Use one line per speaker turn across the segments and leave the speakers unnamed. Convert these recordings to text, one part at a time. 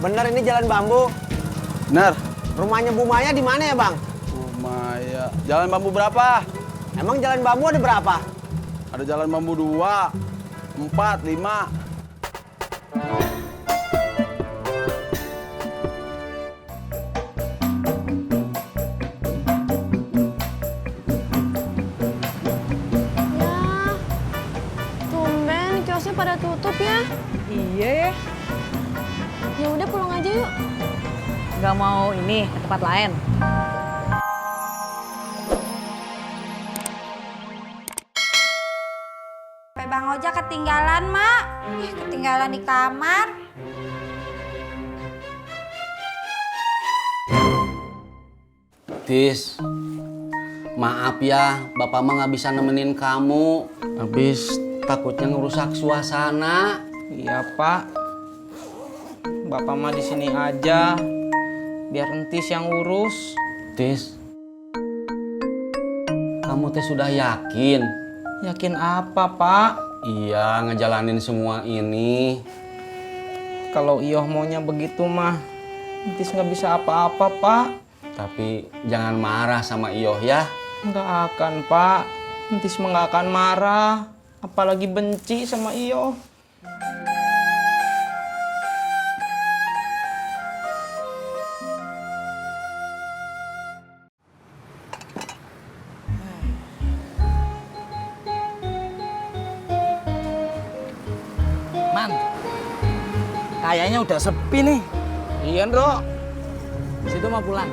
Bener ini jalan bambu.
Bener.
Rumahnya Bu Maya di mana ya, Bang?
Bu Maya. Jalan bambu berapa?
Emang jalan bambu ada berapa?
Ada jalan bambu 2, 4, 5.
Ya, tumben kiosnya pada tutup ya.
Iya ya.
Ya udah pulang aja yuk.
Nggak mau ini ke tempat lain.
Bang Ojak ketinggalan, Mak. Ketinggalan di kamar.
Tis, maaf ya, Bapak mah nggak bisa nemenin kamu. Habis takutnya ngerusak suasana.
Iya Pak, Bapak mah di sini aja, biar Entis yang urus.
Tis, kamu teh sudah yakin?
Yakin apa Pak?
Iya, ngejalanin semua ini.
Kalau Iyoh maunya begitu mah, Entis nggak bisa apa-apa Pak.
Tapi jangan marah sama Iyoh ya.
Nggak akan Pak, Entis mah nggak akan marah, apalagi benci sama Iyoh.
Man, kayaknya udah sepi nih.
Iya Ndro.
Situ mau pulang.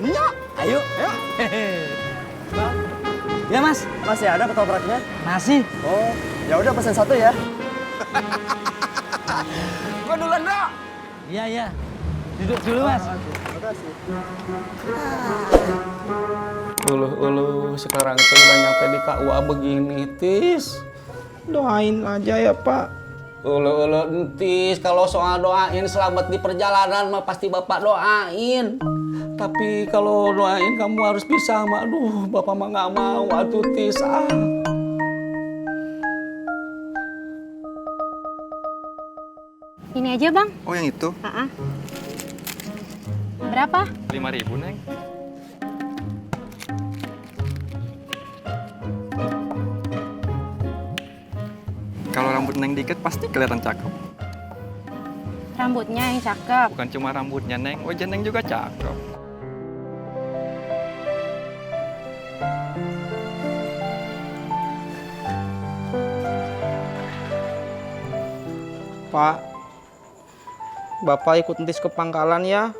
Iya.
Ayo. Ya Mas,
Masih ada ketopraknya?
masih.
Oh, ya udah pesan satu ya.
Gua duluan Bro. Iya iya. Duduk dulu Mas.
Makasih.
Uluh, sekarang tuh udah nyampe di KUA begini, Tis. Doain aja ya Pak.
Ulu entis, kalau soal doain selamat di perjalanan mah pasti Bapak doain. Tapi kalau doain kamu harus bisa, mah. Aduh, Bapak mah nggak mau, atuh Tis.
Ini aja, Bang.
Oh, yang itu?
Berapa?
5.000, Neng. Kalau rambut Neng dikit pasti kelihatan cakep.
Rambutnya yang cakep.
Bukan cuma rambutnya, Neng. Wajah Neng juga cakep.
Pak, Bapak ikut Entis ke pangkalan ya,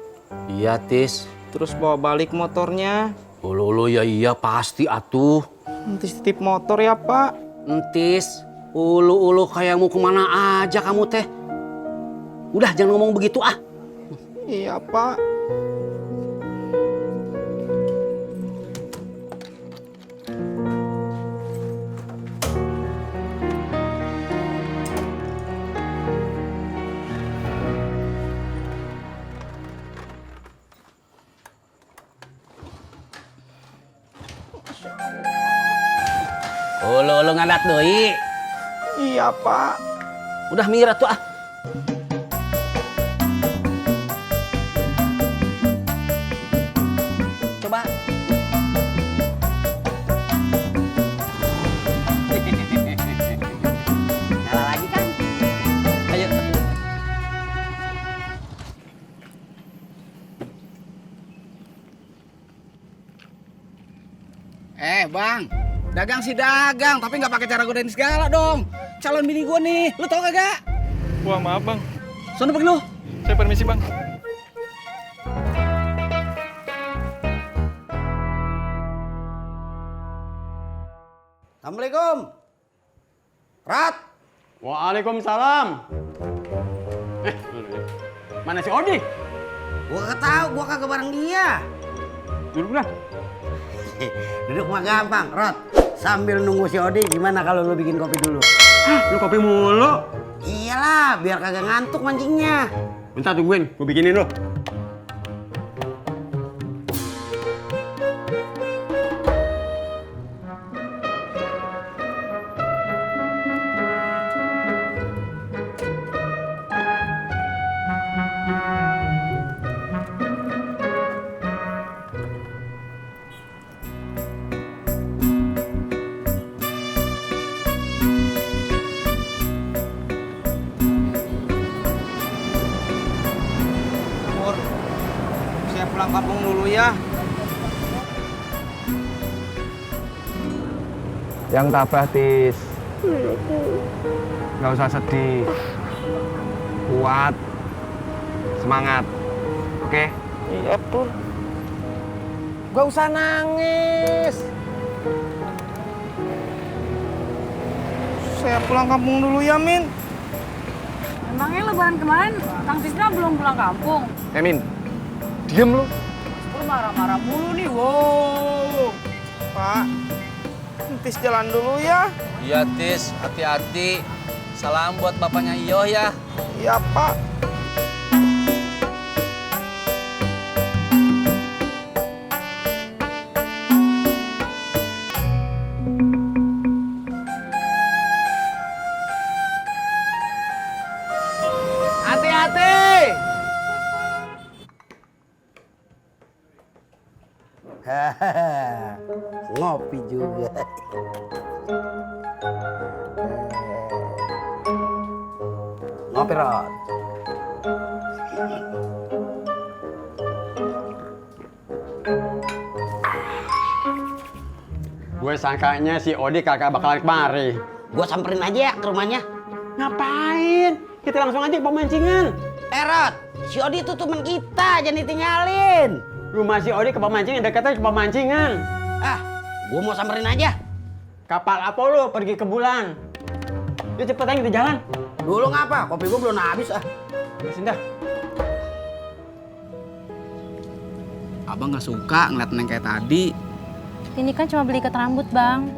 Iya, Tis.
terus bawa balik motornya.
Ulu ya iya pasti atuh.
Entis titip motor ya Pak.
Entis, ulu kayak mau kemana aja kamu teh. Udah jangan ngomong begitu ah.
Iya Pak.
Ulu ngadat deui.
Iya Pak.
Udah mira tuh ah. Coba. Nyala lagi kan? Ayo.
Bang, dagang sih dagang, tapi nggak pakai cara godain segala dong. Calon bini gua nih, lu tau kagak?
Wah, maaf, Bang.
Sono pergi lu.
Saya permisi, Bang.
Assalamualaikum. Rat.
Waalaikumsalam. Mana si Odi?
Gua kagak tahu, gua kagak bareng dia.
Duduk dah.
Duduk mah gampang, Rot. Sambil nunggu si Odi, gimana kalau lu bikin kopi dulu?
Lu kopi mulu.
Iyalah, biar kagak ngantuk mancingnya.
Bentar tungguin, gua bikinin lu.
kampung dulu ya. Yang tabah, Tis. Nggak usah sedih. Kuat. Semangat. Oke? Iya, Pur. Gak usah nangis. Saya pulang kampung dulu ya, Min.
Emangnya lebaran kemarin Kang Tisna belum pulang kampung?
Min, diem lu.
Pur marah-marah mulu nih, wow.
Pak, Tis jalan dulu ya.
Iya Tis, hati-hati. Salam buat bapaknya Iyo ya.
Iya, Pak.
Hati-hati.
Ngopi juga. Ngopi, Rod.
Gue sangkanya si Odi kakak bakal kemari.
Gua samperin aja ya ke rumahnya.
Ngapain? Kita langsung aja ke pemancingan.
Rod, si Odi itu teman kita, jangan ditinggalin.
Rumah si Odi ke pemancingan, dekatnya ke pemancingan.
Ah, gua mau samperin aja.
Kapal Apollo pergi ke bulan. Yuk cepet aja kita jalan.
Dulu ngapa? Kopi gua belum habis ah.
Terusin dah.
Abang nggak suka ngeliat Neng kayak tadi.
Ini kan cuma beli ikat rambut, Bang.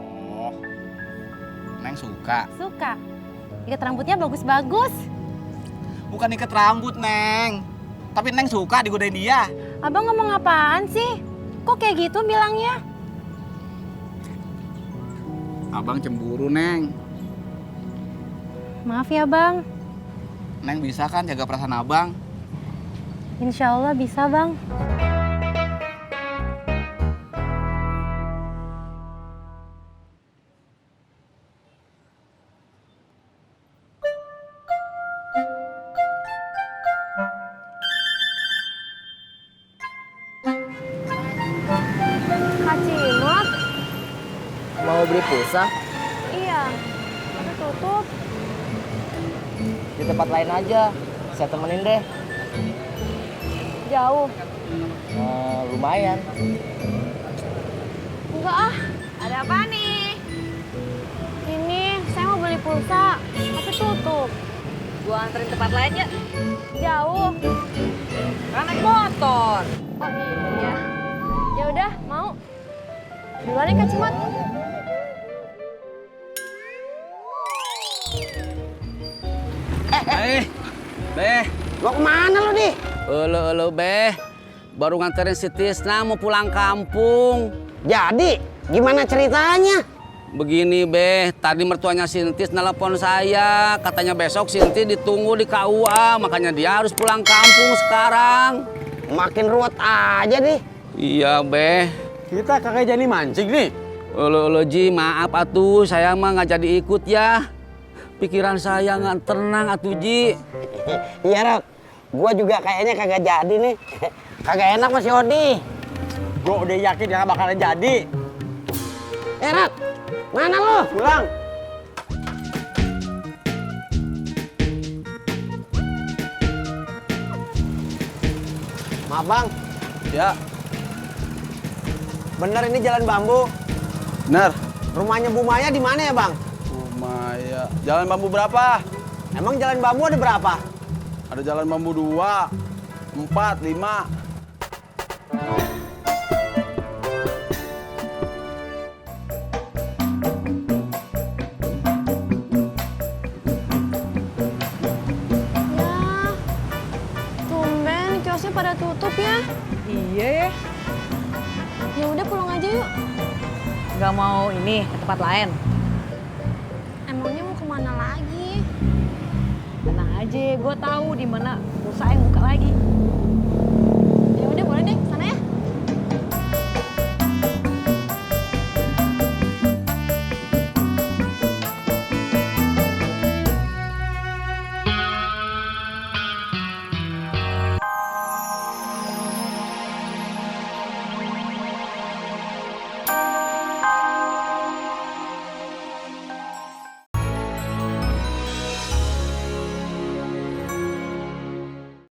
Oh, Neng suka.
Suka. Ikat rambutnya bagus-bagus.
Bukan ikat rambut, Neng. Tapi Neng suka digodain dia.
Abang ngomong apaan sih? Kok kayak gitu bilangnya?
Abang cemburu, Neng.
Maaf ya, Bang.
Neng bisa kan jaga perasaan abang?
Insya Allah bisa, Bang. Kak Cimot?
Mau beli pulsa?
Iya. Tapi tutup.
Di tempat lain aja. Saya temenin deh.
Jauh.
Lumayan.
Enggak ah. Ada apa nih? Ini saya mau beli pulsa, tapi tutup.
Gua anterin tempat lain ya.
Jauh.
Kan naik motor.
Oh iya. Ya udah, mau. Duluan ya Kak Cimot.
Beh.
Mau kemana lo, Di?
Elo, Beh. Baru nganterin si Tisna mau pulang kampung.
Jadi, gimana ceritanya?
Begini, Beh. Tadi mertuanya Sintis nelpon saya. Katanya besok Sintis ditunggu di KUA. Makanya dia harus pulang kampung sekarang.
Makin ruwet aja, Di.
Iya, Beh.
Kita kagak jadi mancing nih.
Elo, Ji. Maaf, atuh. Saya mah nggak jadi ikut ya. Pikiran saya nggak tenang, atuh, Ji.
Iya, Rod. Gua juga kayaknya kagak jadi nih. Kagak enak Mas Odi.
Gue udah yakin dia bakalan jadi.
Rod, mana lo?
Pulang.
Maaf, Bang.
Ya,
Bener ini jalan bambu.
benar.
Rumahnya Bu Maya di mana ya, Bang?
Maya. Jalan bambu berapa?
Emang jalan bambu ada berapa?
Ada jalan bambu 2, 4, 5.
Ya, tumben kiosnya pada tutup ya.
Iya ya.
Ya udah pulang aja yuk.
Nggak mau ini ke tempat lain.
Emangnya mau kemana lagi?
Tenang aja, gue tahu di mana usaha yang buka lagi.